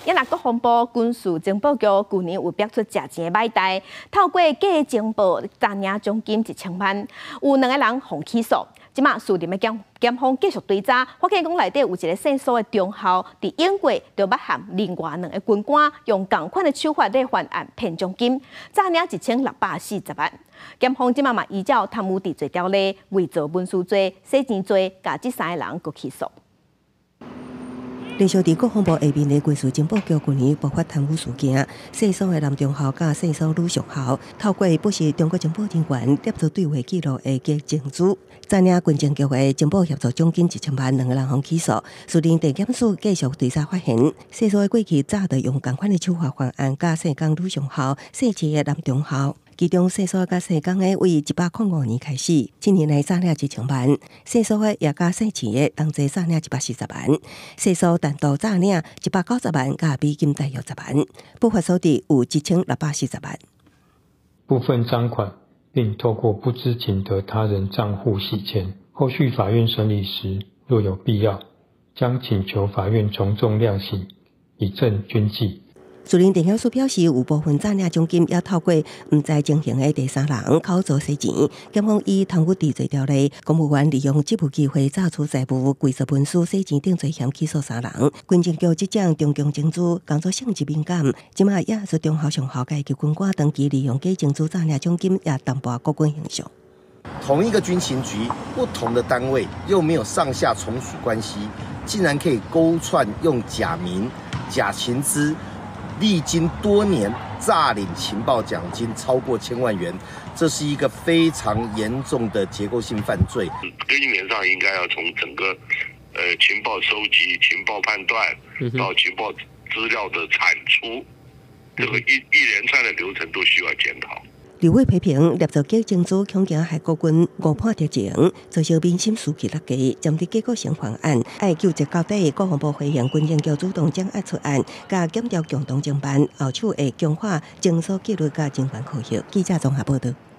也若國防部軍事情報局舊年有逼出食錢的買代，透過假情報詐領獎金1000萬，有兩個人予起訴。這馬士林的檢方繼續追查，發現講內底有一个姓蘇的中校，佇英國就捌和另外兩个軍官用仝款的手法咧犯案騙獎金，詐領1640萬。檢方這馬嘛依照貪污治罪條例、偽造文書罪、洗錢罪，共這三个人閣起訴。連續佇國防部下面的軍事情報局舊年爆發貪污事件，姓蘇的男中校佮姓蘇女上校，透過不是中國情報人員捏造對話記錄的假證據，詐領軍情局的情報協助獎金1000萬，兩个人予起訴。士林地檢署繼續追查發現，姓蘇的過去早就用仝款的手法犯案，佮姓江女上校、姓謝的男中校。其中姓蘇佮姓江的為105年開始，一年內詐領1000萬；姓蘇的也佮姓謝的同齊詐領140萬。姓蘇單獨詐領190萬，佮美金大約10萬，不法所得有1640萬。部分贓款，並透過不知情的他人賬戶洗錢。後續法院審理時，若有必要，將請求法院從重量刑，以正軍紀。士林地檢署表示，有部分詐領獎金也透過毋知情形的第三人口座洗錢。檢方以貪污治罪條例，公務員利用職務機會詐取財物、偽造文書、洗錢等罪嫌起訴三人。軍情局這種中共情資工作性質敏感，這馬也是中校上校及軍官長期利用假情資詐領獎金，也淡薄國軍形象。同一個軍情局，不同的單位又沒有上下從屬關係，竟然可以勾串用假名、假情資。歷經多年詐領情報獎金超過千萬元，這是一個非常嚴重的結構性犯罪。根源上應該要從整個情報收集、情報判斷到情報資料的產出，這個一連串的流程都需要檢討。立委批評捏造假情資，恐驚害國軍誤判敵情，造成民心士氣落低，針對結構性犯案，愛究責到底。國防部歡迎軍情局主動掌握出案，佮檢調共同偵辦，後手會強化偵搜紀律佮人員考核。記者綜合報導。